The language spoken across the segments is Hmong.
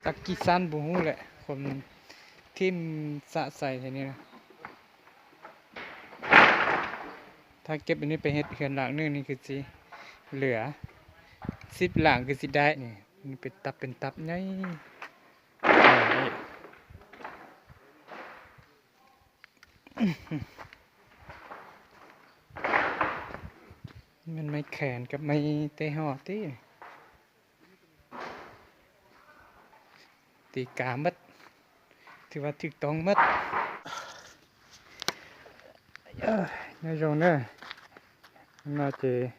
Kis xab npus hub lawm, qhov thib xam xais thiab ne. Thab kiab pem nej pem hiav lam nej nws kws txiv lwm, xib lam kws txiv dai, nws pem tap pem tap nyaib. Mej khees kab mej tej ho tib tiv kav mab, thwj vaj thwj toob mab. Nyob zoo na, no ces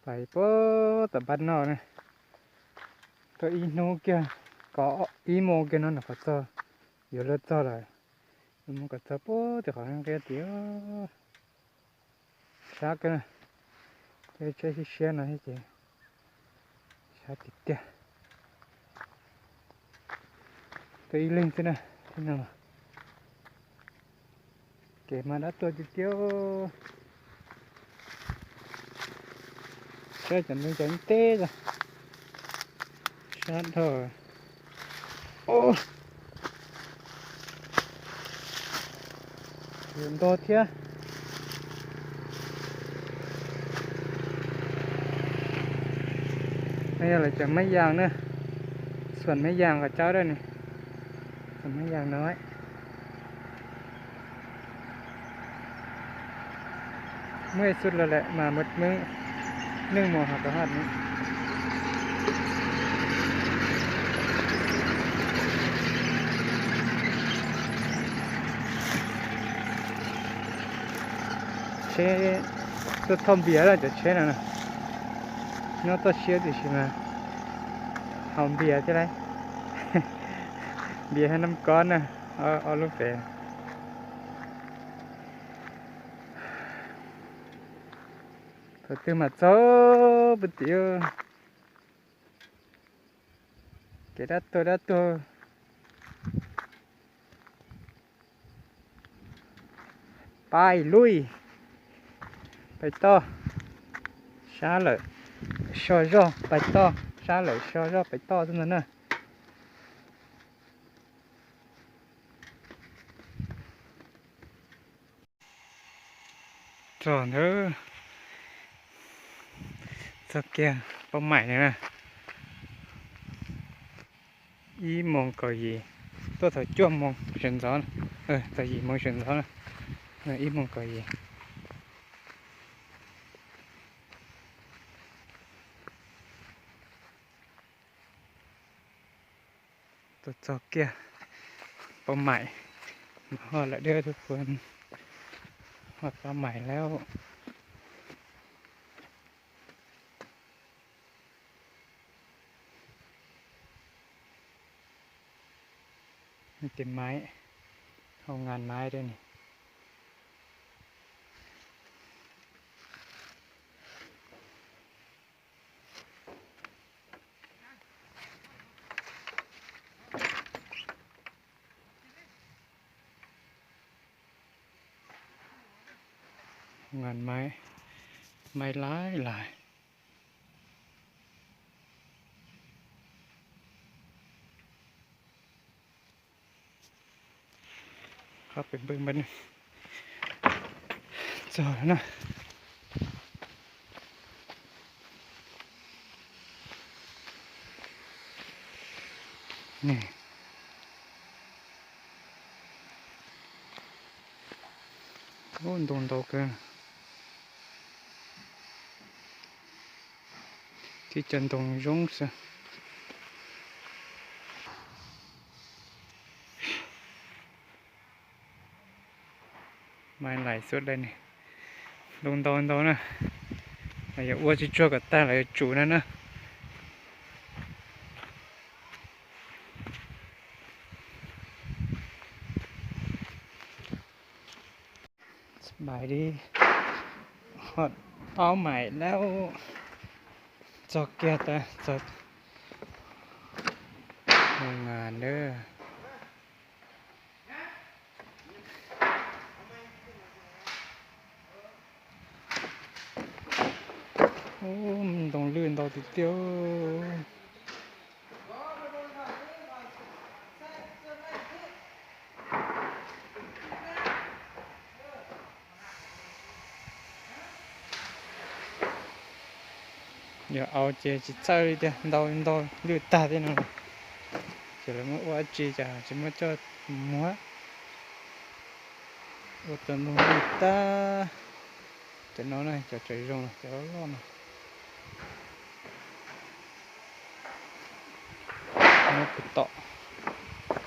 pais puag tom pab no na, tuaj ib hnub kiag, kov ib moo kiag no na qhov txog, yuav luag txog lawm, yuav mus kom txog puag tim qhov nqia tid. Sab kawg, tej tsheb siab siab no thiab ces sab tiag tiag. Tuaj ib leeg xwb na, no kev mas dab tuag tiag tiag. Saib cov ntoo cov teb, sab dhau. Yuav ntog thiab. No yog lawv cov mab yas na, xuam mab yas qhov cau dab ne, xuam mab yas no. Muaj ib xub los lawm mas muaj neeg mus hov rov hov ne. Tsheb tuaj thauj npias lawm cov tsheb no na. Nyob toj siab tiam sis mas haus npias thiab lauj. Npias thiab nab kob na, ob lub pem. Thaum twg mas txog puag tim kev dab tuag dab tuag. Pais luj, pais toj, sab lawm so zog pais toj, sab lawm so zog pais toj xwb ntag na. Txog ntawd, txog kiag Pab Maim na. Ib moos kaum yim, tuaj thaum cuaj moos sawv ntxov, thaum yim moos sawv ntxov na, ib moos kaum yim. Tuaj txog kiag Pab Maim, ho lawm deb tub puas, ho Pab Maim lawm. Tes maiv, hau ngas maiv dab ne. Ngas maiv, maiv laij laij. Qhov pem npawg npawg txog na. Ntoo ntau kawg. Tib co ntoo zoo xwb. Maiv laij xwb dab ne. Ntoo ntau ntau na. Lawv yuav ua tsis tsuag kom tag lawv yuav tsum na na. Pais li, ho Pab Maim lawm. Txog kiag tas txog, ngas lawm. Ntoo lwj ntau tiag tiag. Yog au ces tsis txawj li tiag, ntau ntau lwj tag tej no. Ces lawv muab ua dab tsi cas tsis muab coj muag. Ua tau ntoo lwj tag. Cov no na, cov tseem zoo, cov loj loj no. Nyob puag tom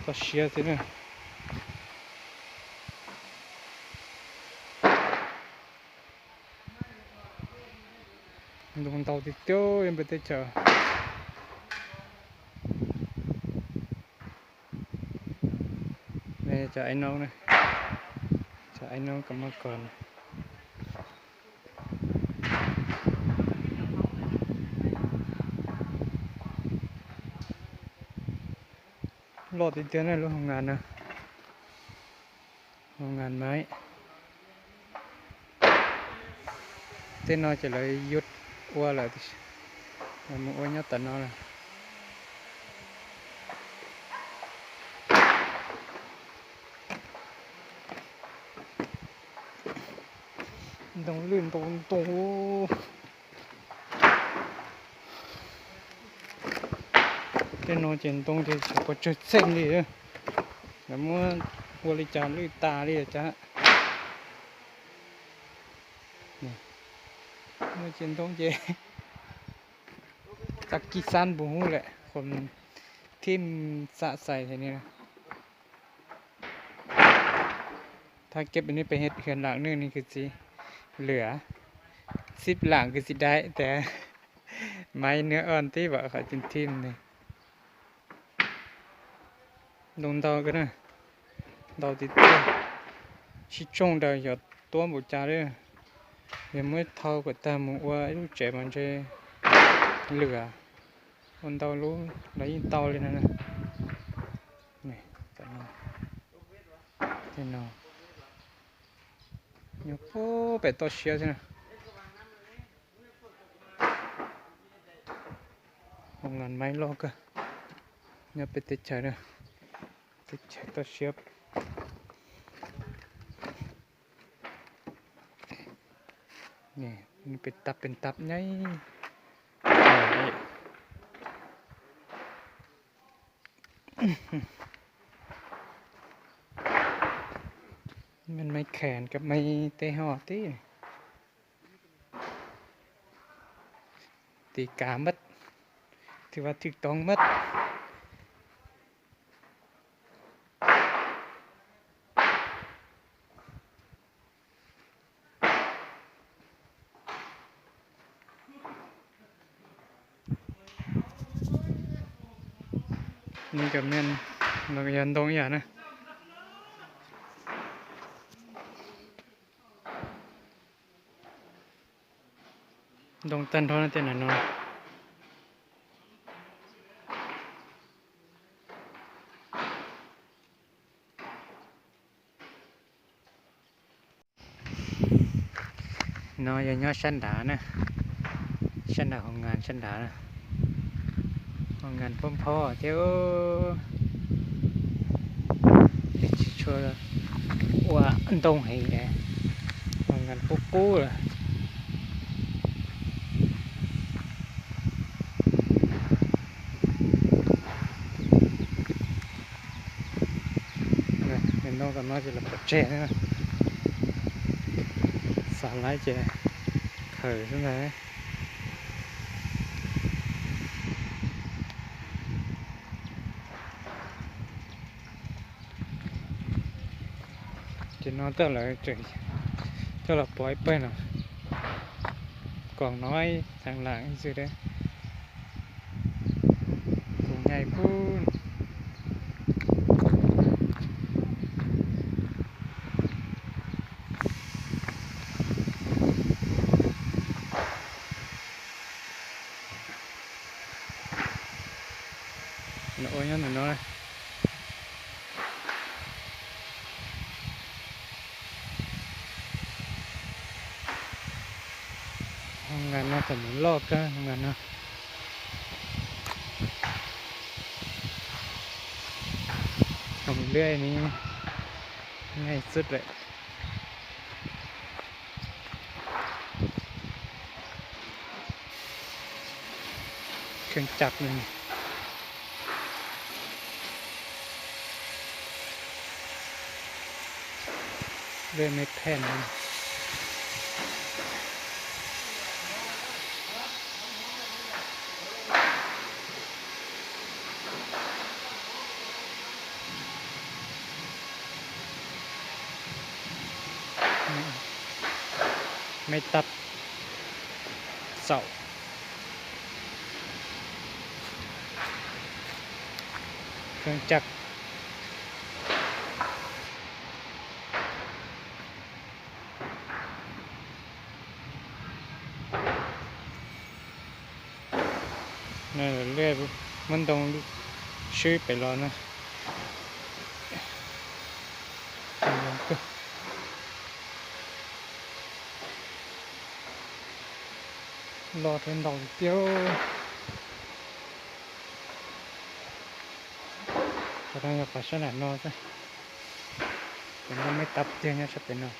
toj siab xwb na. Ntoo ntau tiag tiag, npawg teb chaws. Cov aib no, cov aib no kos mos kos. Loj tiag tiag na lub hoo ngas no. Hoo ngas maib. Tej no ces lawv yuav ua lawm, lawv mus ua nyob tom no lawm. Ntoo lwj ntau ntau. Tej no ces ntoo ces tsis pom tsawg txheej li. Lawv muab ua li cas lwj tas li cas. Ces ntoo ces txav kis xab npus hub lawm, qhov thib xam xais thiab ni. Thab keb pes hiav lam nwj ni kwv txiv lwm, xib lam kwv txiv daib tas, maiv nws o tib vam qhov cim thib ne. Ntoo ntau kawg na, ntau tiag tiag. Sib tsooj daws xyov tuab npaum cas li. Yog muab thau kom tag mus ua ib lub tsev mas ntshe lwm, ua ntau lub los yeej tau li no. Tej no nyob puag pem toj siab xwb na. Hoo ngas maib loj kawg, nyob pem teb chaws, teb chaws toj siab. Pes tap pes tap nyaib. Maiv khees cov maiv tej ho tib, tis kav mab, twb vaj twb toob mab. Nws cov me los yog ntoo ib yam na. Ntoo tag nrho no tej na no. No yog nyob sab nrad na, sab nrad hoo ngas sab nrad, hoo ngas phob phob thiab. Tsis tshua ua ntoo heev, hoo ngas qub qub lawm. Nws no tom no ces los pov tseg, xav laib ces khaws xwb ntag. Ces no tawm lawv coj los pov ib pawg no, koom no ib tag lam xwb. Tus nyais pub no ua nyob ntawm no. Hoo ngas no tseem mus loj kawg hoo ngas no. Hoo liab ni, nyais xwb lawm. Keev cab no, lej me pheej no. Me tab txaum, keev cab. Muab ntoo swb pem los na. Loj thiab ntau tiag. Qhov no yog qhov sab nram no xwb. Ces muaj me tab tiag nyob sab pem no.